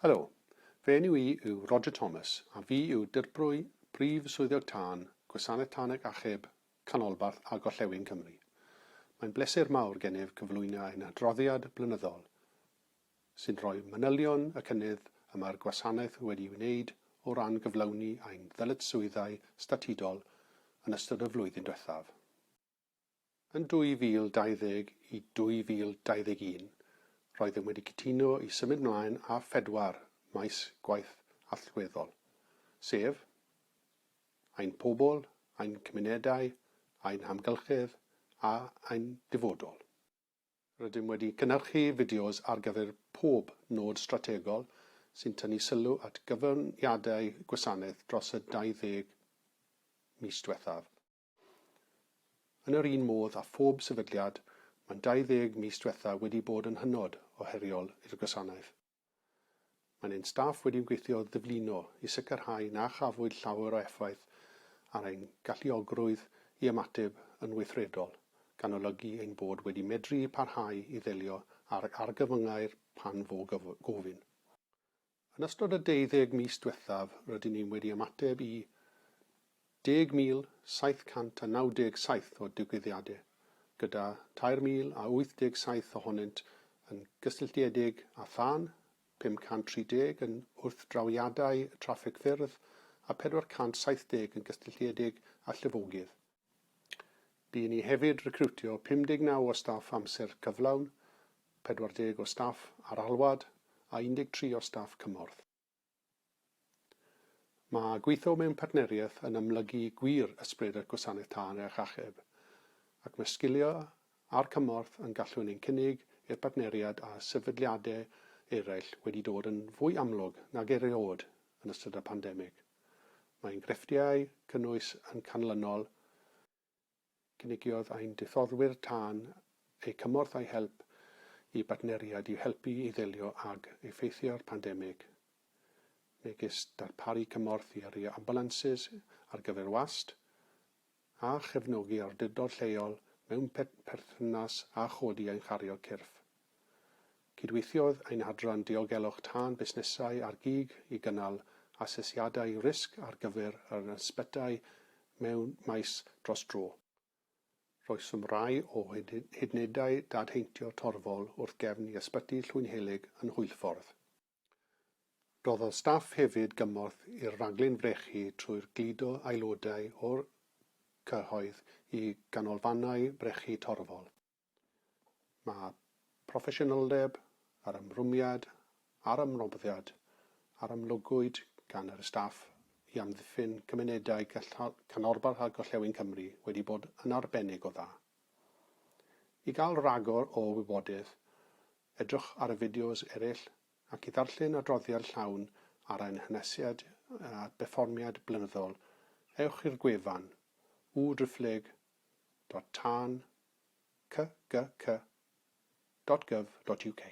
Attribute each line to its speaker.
Speaker 1: Helo, fy enw i yw Roger Thomas a fi yw Dirprwy Brif Swyddog Tân Gwasanaeth Tân ac Achub Canolbarth a Gorllewin Cymru. Mae'n bleser mawr gennyf gyflwyno ein hadroddiad blynyddol, sy'n rhoi manylion y cynnydd y mae'r gwasanaeth wedi'i wneud o ran gyflawni ein ddyletswyddau statudol yn ystod y flwyddyn diwethaf. Yn 2020 i 2021, roeddem wedi cytuno i symud mlaen â phedwar maes gwaith allweddol, sef, ein pobl, ein cymunedau, ein hamgylchedd a ein dyfodol. Rydym wedi cynhyrchu fideos ar gyfer pob nod strategol sy'n tynnu sylw at gyfyngiadau gwasanaeth dros y 20 mis diwethaf. Yn yr un modd â phob sefydliad, mae'n 20 mis diwethaf wedi bod yn hynod o heriol i'r gwasanaeth. Mae'n ein staff wedi gweithio ddiflino i sicrhau na chafwyd llawer o effaith ar ein galluogrwydd i ymateb yn weithredol, gan olygu ein bod wedi medru parhau i ddelio â'r argyfyngau pan fo gofyn. Yn ystod y deuddeg mis diwethaf rydyn ni wedi ymateb i 10,797 o digwyddiadau, gyda 3,087 ohonynt yn gysylltiedig â thân, 530 yn wrthdrawiadau traffig ffyrdd a 470 yn gysylltiedig â llifogydd. Bu i ni hefyd recriwtio 59 o staff amser cyflawn, 40 o staff ar alwad a 13 o staff cymorth. Mae gweithio mewn partneriaeth yn amlygu gwir ysbryd y Gwasanaeth Tân ac Achub, ac mae'r sgiliau a'r cymorth yn gallwn ein cynnig i'r partneriaid a sefydliadau eraill wedi dod yn fwy amlwg nag erioed yn ystod y pandemig. Mae enghreifftiau cynnwys yn canlynol, Cynigiodd ein diffoddwyr tân eu cymorth a'u help i bartneriaid i'w helpu i ddelio ag effeithiau'r pandemig, megis darparu cymorth i yrru ambiwlansys ar gyfer wast, a chefnogi awdurdod lleol mewn perthynas â chodi a chario cyrff. Cydweithiodd ein hadran Diogelwch Tân Busnesau â'r gig i gynnal asesiadau risg ar gyfer yr ysbytai mewn maes dros dro. Rhoesom rai o hydnedau dadheintio torfol wrth gefn i Ysbyty Llwynhelyg yn Hwylffordd. Rhoddodd staff hefyd gymorth i'r rhaglen frechu trwy'r gludo aelodau o'r cyhoedd i ganolfannau brechu torfol. Mae proffesiynoldeb, yr ymrwymiad a'r ymroddiad a'r amlygwyd gan yr staff i amddiffyn cymunedau Canolbarth a Gorllewin Cymru wedi bod yn arbennig o dda. I gael rhagor o wybodaeth, edrych ar y fideos eraill ac i ddarllen adroddiad llawn ar ein hanesiad a berfformiad blynyddol, ewch i'r gwefan www.tan ckk.gov.uk.